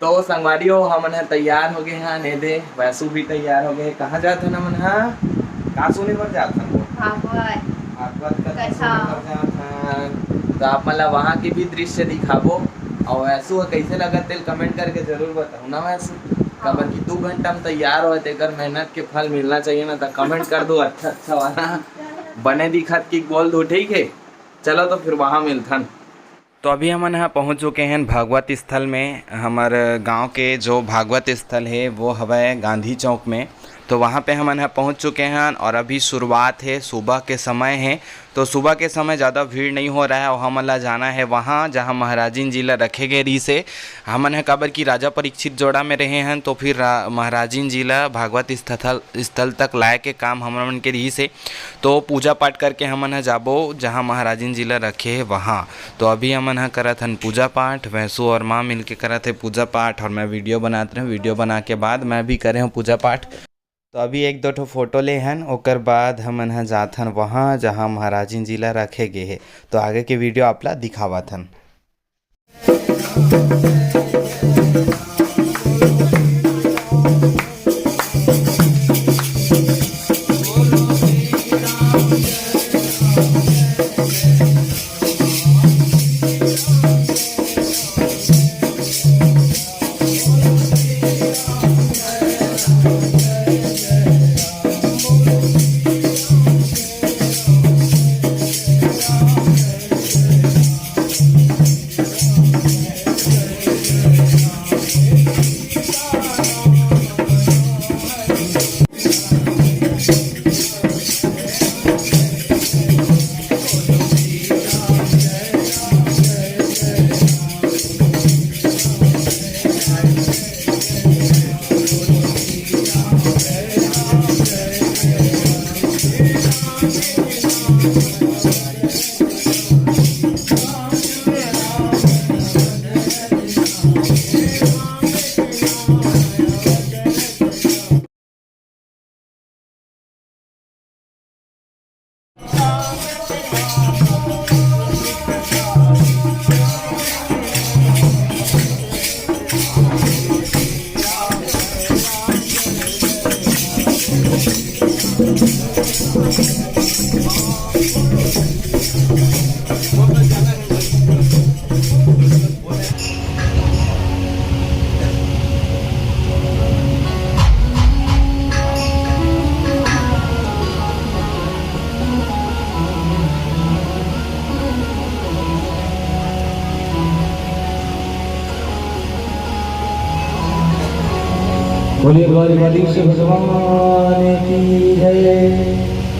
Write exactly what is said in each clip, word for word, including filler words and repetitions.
तो संगवारी हो, हमन ह तैयार हो गए हन, ए दे वैसू भी तैयार हो गए हे। कहाँ जात हन हमन ह? का सुने बर जात हन वो? भागवत। भागवत कथा कथा। सुने बर जात हन। तो आप मन ला वहाँ के भी दृश्य दिखाबो। और वैसू ह कैसे लगत तेल comment करके जरूर बताओ ना वैसू। काबर कि दू घंटा में तैयार होए, तेकर मेहनत के फल मिलना चाहिए ना, तो comment कर दो अच्छा अच्छा वाला। बने दिखत कि बोल दो, ठीक है। चलो तो फिर वहाँ मिलथन। तो अभी हमन ह पहुँच चुके हैं भागवत स्थल में। हमर गांव के जो भागवत स्थल है वो हवय गांधी चौक में। तो वहाँ पे हमन ह पहुँच चुके हैं और अभी शुरुआत है, सुबह के समय है। तो सुबह के समय ज़्यादा भीड़ नहीं हो रहा है और हमन ला जाना है वहाँ जहाँ महाराजिन जी ला रखे गए रहिस हे। हमन ह काबर कि राजा परीक्षित जोड़ा में रहे हैं, तो फिर रा-, महाराजिन जी ला भागवत स्थल स्थल तक लाए के काम हमन मन के रहिस हे। तो पूजा पाठ करके हमन ह जाबो जहाँ महाराजिन जी ला रखे हे वहाँ। तो अभी हमन ह करत हन पूजा पाठ, भैंसू और माँ मिलके करत हे पूजा पाठ और मैं वीडियो बनात रहें। वीडियो बना के बाद मैं भी करे हूँ पूजा पाठ। तो अभी एक दो ठो फोटो ले हन, ओकर बाद हमन ह जात हन वहाँ जहाँ महाराजिन जी ला रखे गे हे। तो आगे के वीडियो आप ला दिखावत हन। बोलिए द्वारिकाधीश भगवान की जय,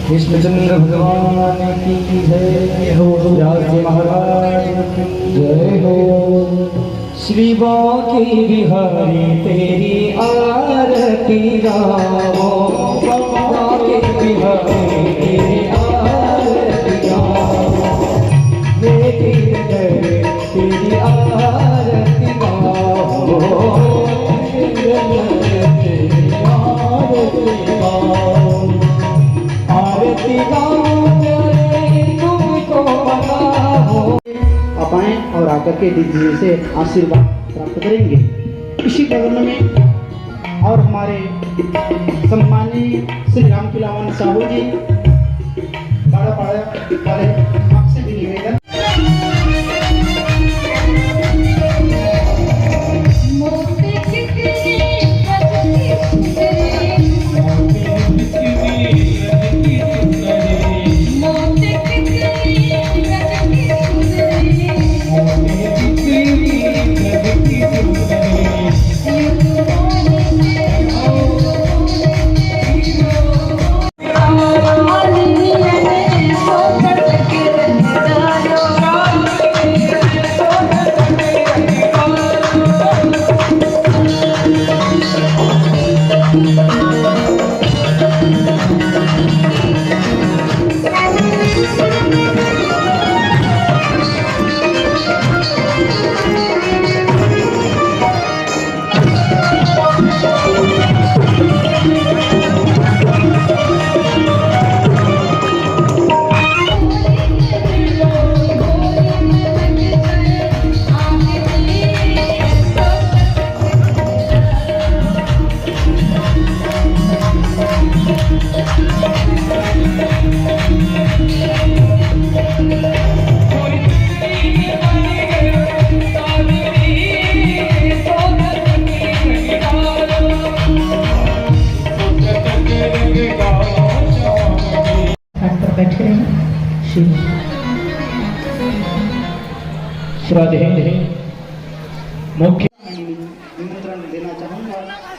कृष्णचंद्र भगवान की जय हो, व्यास जी महाराज की जय हो। श्री बांके बिहारी तेरी आरती गाओ, बांके बिहारी तेरी आरती गाओ, मेरे हृदय तेरी आरती गाओ, तेरी आरती गाओ, आरती गाओ, प्यारे तुमको बना हो। आप आएं और आकर के दीदी जी से आशीर्वाद प्राप्त करेंगे। इसी क्रम में और हमारे सम्माननीय श्री रामखिलावन साहू जी, बाड़ा पाड़ा वाले, आपसे भी निवेदन। बैठे रहें। श्री श्रद्धेय मुख्य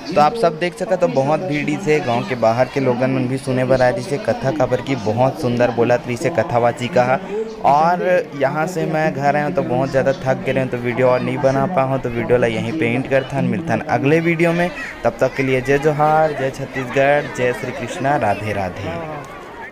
तो आप सब देख सकत हो, बहुत भीड़ रहिसे, गांव के बाहर के लोगन मन भी सुने बर आए रहिसे कथा, काबर कि बहुत सुंदर बोलत रहिसे कथावाचिका ह। और यहाँ से मैं घर आया हूँ तो बहुत ज़्यादा थक गए हूँ, तो वीडियो और नहीं बना पा हूँ, तो वीडियो ला यहीं पे एंड करथन। मिलथन अगले वीडियो में, तब तक के लिए जय जोहार, जय छत्तीसगढ़, जय श्री कृष्णा, राधे राधे।